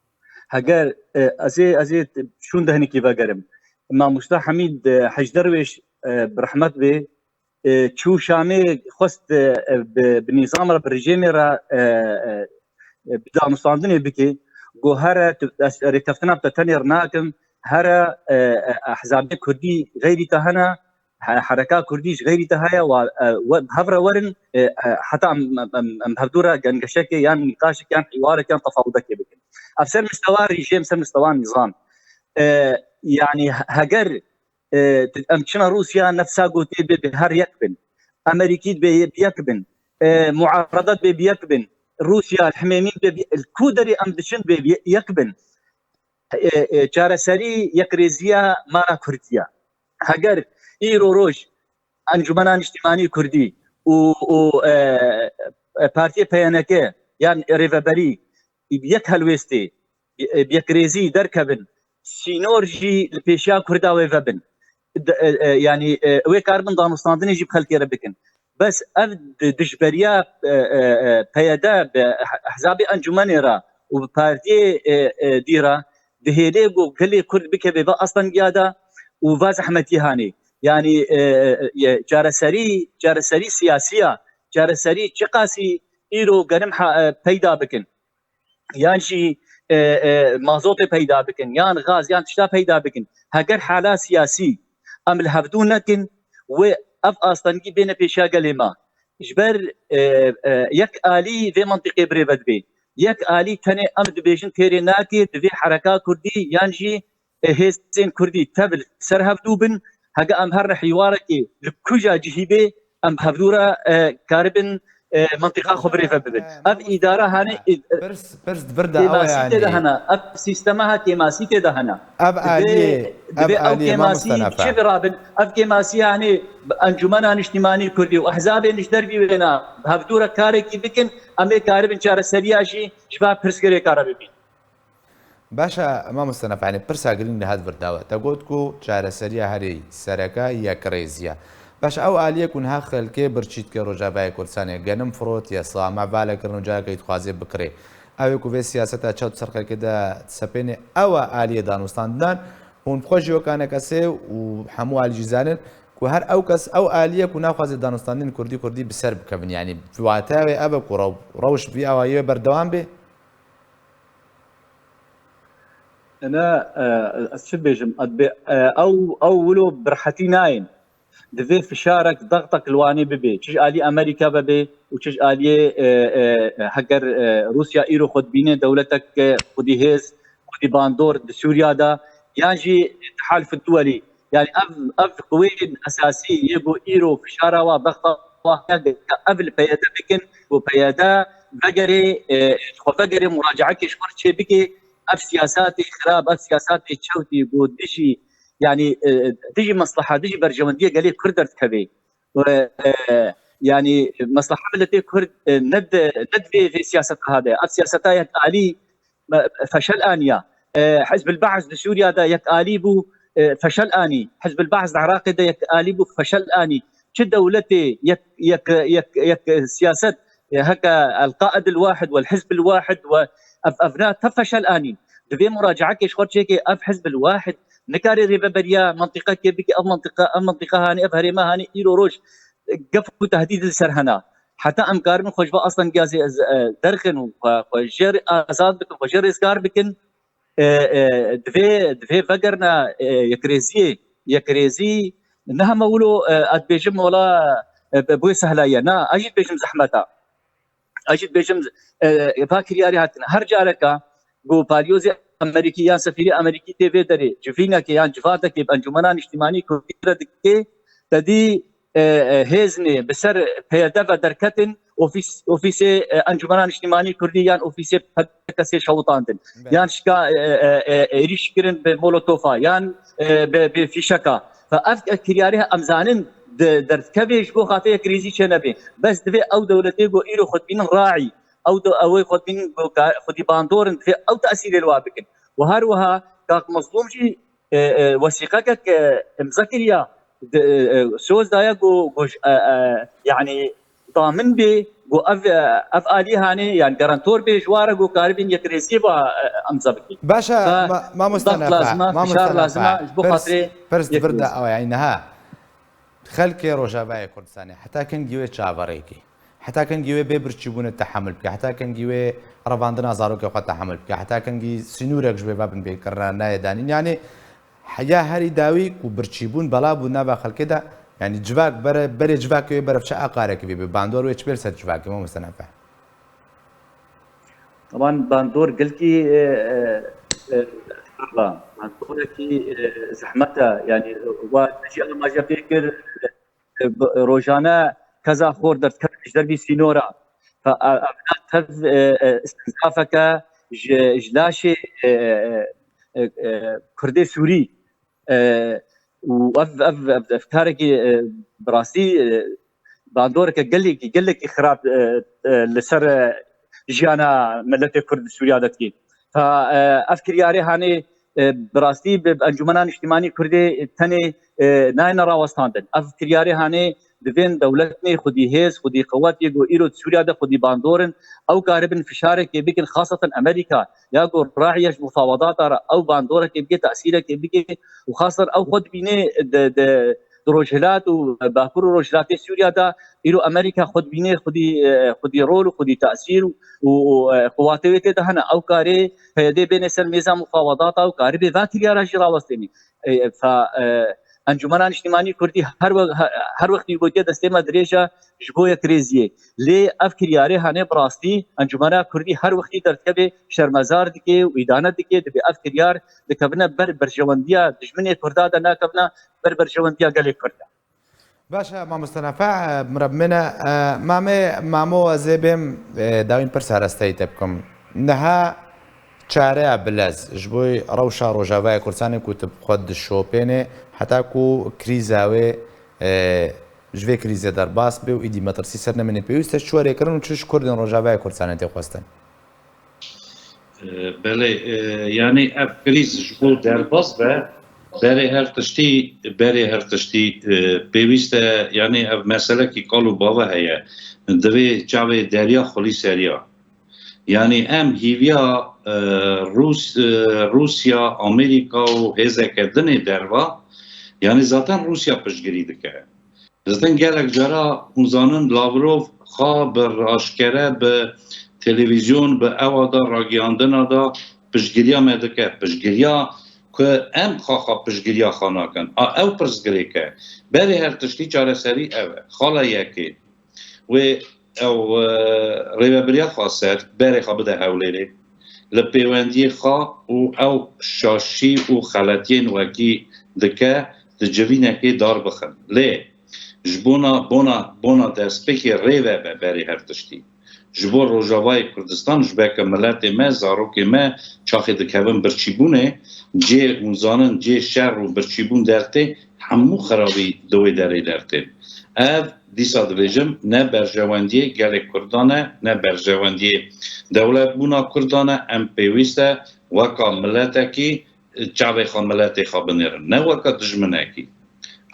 Heger, e, ez ê, ez ê şûnde hinekî vegerim. Mamosta Hemîd, e, Hecderwêş, e, bi rehmet bê, e, çû Şamê xwest, e, bi, bi nîzam re, bi rejîmê re, e, e, e, bi danûstandinê bike. Got, here, tu, ez rêkeftina bi te tenê re nakim, here, e, e, ehzabê kurdî xeyrî te hene, he-, hereka kurdî ji xeyrî te heye, wa, e, we, bi hev re werin, e, e, heta em, em, em, em hevdû re gengeşekê yan nîqaşek yan hîwarek yan tefawudekê bikin. Ev ser mistewa rejîm, ser mistewa nîzam. E, yanî heger e, em çina Rûsya nefsa gotê bê, bê her yek bin. Amerîkî dibê bi yek bin. E, muarada dibê bi yek bin. Rûsya, Himêmî dibê bi, li ku derê em diçin dibê bi yek bin. E, e, çareserî yekrêziya mala Kurdiya. Heger îro roj Encûmena Niştimanî Kurdî û, û, e, e, Partiyê P Y N K yan Rêveberî bi yek helwêstê bi, e, bi yekrêzî derkevin, sînor jî li pêşiya Kurda wê vebin. De, e, e, yanî, e, wê karibin danûstandinê jî bi xelkê re bikin. Bes ev di, dijberiya, e, e, e, P Y D bi Ehzabê Encûmenê re û bi partiyê, e, e, dî re dihêlê ku gelê Kurd bikeve va astengiya de û va zehmetî hanê. Yanî, e, e, e, çareserî, çareserî siyasî ya, çareserî çiqasî îro genim ha, e, peyda bikin. Yan jî, e, e, mazotê peyda bikin, yan gaz, yan tişta peyda bikin. Heger hala siyasî em li hevdû nekin, wê ev astengî bêne pêşiya gelê me. Ji ber, e, e, yek alî vê mentiqê birêve dibe. Yek alî tenê em dibêjin têrê nake, divê hereka kurdî yan jî, e, hêzên kurdî tev li ser hevdû bin. Hege em her hîwarekê li kuja cihî bê, em bi hevdû re, e, karibin, e, mentiqa xwe birêve bibin. Ev îdara hane, e, Pirs, pirs di vir de ew e kêmasî tê de yanî. Hene, ev sîstema ha kêmasî tê de hene. Ev Divê, aliyê, divê ev ew aliyê kêmasî mamoste Nafa. Çi birabin? Ev kêmasî yani Encûmena Niştimanî Kurdî û ehzabên ji dervî wêna bi hevdû re karekî bikin, em ê karibin çareseriya jî ji va pirsgirêka re bibîn. Baş e, mamoste Nafa, yanî pirsa girîng li hev vir dawe. Te got ku çareseriya herî sereke yekrêzî ye. Baş e, ew aliyê ku niha xelkê birçî dike Rojavayê Kurdistanê, genim firotiye, same vale kirin û careke dixwaze bikirê. Ew ê ku vê siyaseta çewt ser xelkê de disepêne, ew e aliyê danûstandinan. Hûn bi xwe jî weka nekesê û hemû alî jî zanin ku her ew kes, ew aliyê ku naxwaze danûstandin kurdî kurdî bi ser bikevin. Yanî wateya wê ev e ku rew-, rewş vî awayî wê berdewam bê. Ene, e, ez çi bêjim? Ez bê, e, ew, ew wilo bi rehetî nayên. Divê fişarek, dextek li Wanê bibe. Çi ji alî Amerîka vebe û çi ji aliyê, e, e, heger, e, Rûsya îro xwe dibîne dewletek, e, xwedî hêz, xwedî bandor di Sûriya de, yan jî Tehaluf Duwelî. Yani ev, ev qweyên esasî yê ku îro fişara wa, dexta wa heye, ev li P Y D bikin, ku P Y D vegerê, e, xwe vegerê muracaekê ji xwe re çê bike, ev siyasatê xirab, ev siyasatê çewtî ku dijî, yani, e, dijî mesleha, dijî berjewendiyê gelê Kurd derdikeve. E, e, yani mesleha miletê Kurd, e, ne di, ne di vê, vê siyaseta de. Ev siyaseta yek alî me-, feşel aniya. E, Hizb el-Ba'th di Sûriya de yek alî bû, e, feşel anî. Hizb el-Ba'th di Iraqê de yek alî bû, feşel anî. Çi dewletê yek, yek, yek, yek siyaset, e, heke el-Qaid el-Wahid wel-Hizb el-Wahid we ev, evna te feşel anîn. Divê muracaekê ji xwe çêkê ev Hizb el-Wahid nikare rêveberiya mentiqekê bike, ev mentiqa, ev mentiqa hanê, ev herêma hanê îro roj gef û tehdîd li ser hena. Heta em karibin xwe ji va aslan gazê ez, e, derxin û xwe, xwe jê re azad bikin, xwe jê rêzgar bikin, e, e, divê, divê vegerina, e, yekrêziyê. Yekrêzî ne hema wilo, e, ez dibêjim wela, e, bi, bi wê sehlayiye. Na, ez jî dibêjim zehmet e. Ez jî dibêjim, e, va kiryarê hatine. Her careka ku balyozê Amerîkî yan sefîrê Amerîkî tê vê derê, civînekê yan civatekê bi Encûmena Niştimanî Kurdî re dike, te dî, e, e, hêzmê bi ser perde ve derketin, ofîs-, ofîsê, e, Encûmena Niştimanî Kurdî yan ofîsê P D K'ê şewitandin. Belê. Yan şika, e, e, e, êrîş kirin bi molotofa, yan, e, bi, bi fîşeka. Fe ev kiryarê em zanin di-, derdikeve ji bo xatê yekrêzî çênebe. Bes divê ew dewletê ku îro xwe dibînin raî, ew de, ew ê xwe dibînin ku ka-, xwedî bandor in, divê ew tesîrê li wa bikin. Û her wiha Kak Mezlûm jî, e, e, wesîqekek, e, imza kiriya, di, e, e, soz daye ku, ku j-, e, e, yanî damin bê ku ev, e, ev alî hanê, yan garantor bê ji wa re ku karibin yekrêziyê ba, e, imza bikin. Baş e, Fa ma-, mamoste Nefa, lazim e, mamoste fişar lazim e, Nefa, ji bo pirs, xatirê pirs di vir de yekrêzî. Ew e, yanî niha xelkê Rojavayê Kurdistanê, heta kengî wê çaverêkî, heta kengî wê bê birçîbûnê tehemil bike, heta kengî wê revandina zarokê xwe tehemil bike, heta kengî sînorek ji wê ve bin bê kirine nayê danîn. Yanî, ya herî dawî ku birçîbûn belav bû nava xelkê de, yanî civak bere, berê civakê wê bere çi aqarekî vê be, bandor wê çi bê li ser civakê, mamoste Nefa? Teban bandor gelkî, e, e, e, bandorekî, e, zehmet e. Yanî, wa jî amaje pê kir, e, bi-, rojane keza xor derdikeve ji dervî sînora. Fe, e, evna tev, e, e, istinzafeke ji, ji laşê, e, e, e, e, Kurdê Sûrî. E, û ev, ev, ev, ev karekî, e, bi rastî, e, bandoreke gelekî, gelekî xirab, e, e, li ser, e, jiyana miletê Kurd li Sûriya de dikê. Fa, e, ev kiryarê hanê, e, bi rastî bi, bi Encûmena Niştimanî Kurdê tenê, e, nayêne rawestandin. Ev kiryarê hanê divên dewletnê xwedî hêz, xwedî qewet yê ku îro di Sûriya de xwedî bandor in, ew karibin fişarekê bikin, xaseten Amerîka, ya ku rahiye ji mufawedata re ew bandorekê bike, tesîrekê bike û xaseten ew xwe dibîne di, di, di Rojhilat û Bakur û Rojhilatê Sûriya de îro Amerîka xwe dibîne, xwedî, e, xwedî rol û xwedî tesîr û, û, û, e, qewatê wê tê de hene. Ew karê P Y D bêne ser mêza mufawedata û karibê va kiryara jî rawestênî. E, fa, e, Encûmena Niştimanî Kurdî her we-, he-, her wextî gotiye destê me dirêj e ji bo yekrêziyê. Lê ev kiryarê hanê bi rastî Encûmena Kurdî her wextî derdikeve şermezar dike û îdane dike, dibê ev kiryar dikevine ber berjewendiya dijminê Kurda de, nakevine ber berjewendiya gelê Kurd de. Baş e, mamoste Nefa, e, min re bimêne, e, mamê, mamo ez ê bêm, e, dawîn pirsa rasteyî te bikim. Niha çareya bilez ji bo rewşa Rojavayê Kurdistanê ku tu bi xwe dişopênê, heta ku krîza wê, e, ji vê krîzê derbas bê û îdî metirsî ser nemînê, pêwîst e çi were kirin û çi ji Kurdên Rojavayê Kurdistanê tê xwestin? E, belê, e, yanî ev krîz ji bo derbas be, berê her tiştî, berê her tiştî, e, pêwîst e, yanî ev meselekî kal û bava heye. Divê çavê derya xulî seriya. Yanî em hîviya, e, Rûs-, e, Rûsya, Amerîka û hêzeke dinê derva, yanî zaten Rûsya piştgirî dike. Zaten gelek cara hûn zanin Lavrov xwe bi aşkere, bi televîzyon, bi ewa de, ragihandina de piştgiriya me dike. Piştgiriya ku em xwe xwe piştgiriya xwe nakin. A ew pirsgirêk e. Berê her tiştî çareserî ev e. Xala yekê. Wê ew, e, rêvebiriya xwe ser berê xwe bide Hewlêrê. Li pêwendiyê xwe û ew şaşî û xeletiyên wekî dike, di civînekê dar bixin. Lê ji bona, bona, bona destpêkê rê vebe berê her tiştî. Ji bo Rojavayê Kurdistan, ji beke miletê me, zarokê me çaxê dikevin birçîbûnê, cê hûn zanin, cê şer û birçîbûn dertê, hemû xerabî di wê derê dertên. Ev, dîsa dibêjim, ne berjewendiyê gelê Kurdan e, ne berjewendiyê dewletbûna Kurdan e. Em pêwîst e weka miletekî çavê xwe miletê xwe binêrin, ne weka dijminekî.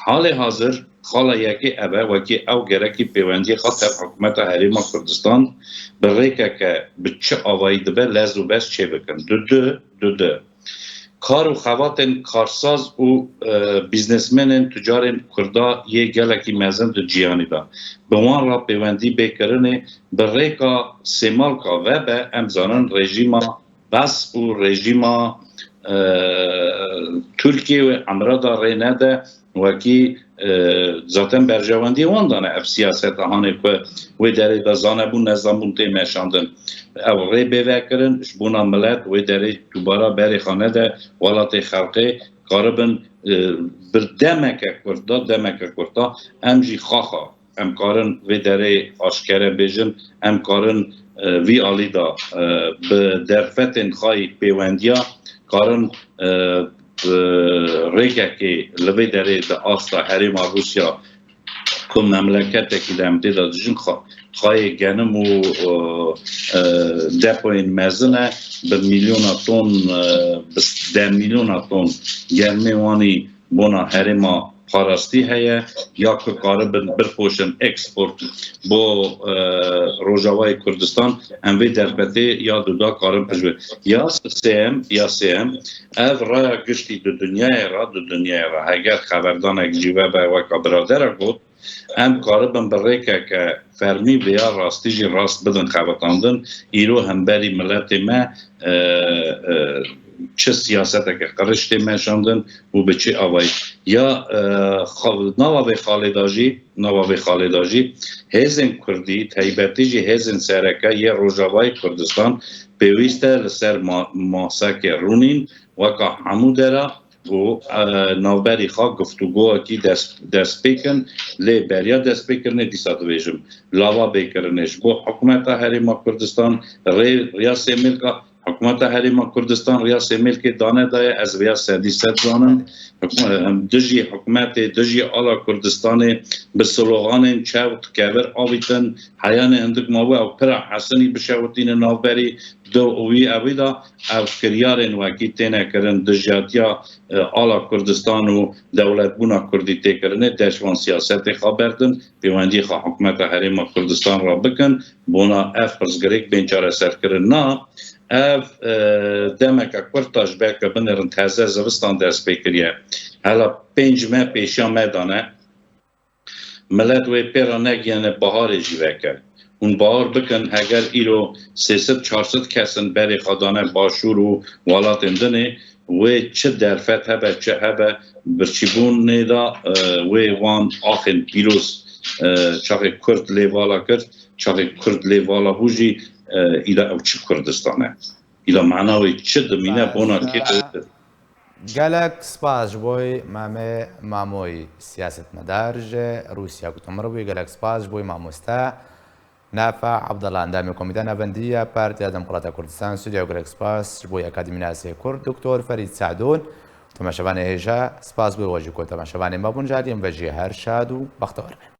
Halê hazir, xala yekê ev e, wekî ew gerekî pêwendiyê xwe tev hikûmeta Herêma Kurdistan bi rêkeke bi çi avayî dibe lez û bez çêbikin. Du du, du du. Kar û xebatên karsaz û, e, biznesmenên, tucarên Kurda yê gelekî mezin di cîhanî de. Bi wan re pêwendî bê kirinê, bi rêka sêmalka vebe, em zanin rejîma Bes û rejîma, e, Tirkiyê wê emre de rê nede, wekî, e, zaten berjewendiyê wan dane ev siyaseta hanê ku wê derê de zanebûn, nezanbûn tê meşandin. Ew rê bê vekirin, ji bona milet wê derê dubara berê xwe nede, welatê xelkê karibin, e, bi demeke kurt de, demeke kurt de em jî xaxa em karin vê derê aşkere bêjin, em karin, e, vî alî de, e, bi derfetên xwe yî pêwendiya karin, e, bi rêkekê li vê derê di asta herêma Rûsya ku memleketekî de em tê de dijin xwe-, xweyê genim û, e, e, depoyên mezin e, bi milyona ton, e, bi deh milyona ton germê wanî bona herêma parastî heye, ya ku karibin birpoşin eksport bo, e, Rojavayê Kurdistan, em vê derfetê ya duda karin pişt bê. Ya sêyem, ya sêyem, ev raya giştî di dinyayê re, di dinyayê re, heger xeberdanek jî vebe weka biradera got, em karibin bi rêkeke fermî vêya rastî jî rast bidin xebitandin. Îro hemberî miletê me, e, e, çi siyaseteke qiriştê meşandin û bi çi avayî. Ya, e, xal-, nava vê xalê de jî, nava vê xalê de jî hêzên Kurdî, taybetî jî hêzên sereke yê Rojavayê Kurdistan pêwîst e li ser ma-, maseke rûnîn weka hemû dera û, e, navberî xwe guftûgoyekî dest, dest pê kin, lê beriya destpêkirinê dîsa dibêjim, lava bêkirinê ji bo hikûmeta Herêma Kurdistan, rê, riya sêmêlka, hikûmeta Herêma Kurdistan riya sêmêlkê dane daye, ez vêya sedî sed zanim. Hikû-, em dijî hikûmetê, dijî ala Kurdistanê bi sloganên çewt, kevir avîtin, heyanê hindik mabû ew pira hesinî bişewitîne navberî, di wî evî de ev kiryarên wekî têne kirin, dijatiya, e, ala Kurdistan û dewletbûna Kurdî tê kirinê, dest van siyasetê xwe berdin, pêwendiyê xwe hikûmeta Herêma Kurdistan re bikin, bona ev pirsgirêk bên çareserkirin. Na, ev, e, demeke kurt e, ji ber ku binêrin teze zivistan dest pê kiriye. Hela pênc meh pêşiya me dane. Milet wê pê re negiyane baharê jî veke. Hûn bawer bikin, heger îro sê sed çar sed kes in berê xwe dane Başûr û welatên dinê, wê çi derfet hebe, çi hebe, birçîbûnê de, e, wê wan axên pîroz, e, çaxê Kurd lê vala kir, çaxê Kurd lê vala bû jî, e, îda ew çi Kurdistan e? Îda mana wê çi dimîne bona kê? Gelek spas ji bo Memê Mamoyî, siyasetmedar ji Rûsya ku tu mir bûyî. Gelek spas ji bo mamoste Nafa Abdullah, endamê Komîteya Navendî ya Partiya Demokrata Kurdistan, Sûriye. Gelek spas ji bo Akademînasê Kurd, Doktor Ferîd Se'dûn. Temaşevanê hêja, spas bo we jî ku temaşevanê me bûn. Ji aliyê me ve jî her şad û bextewar bin.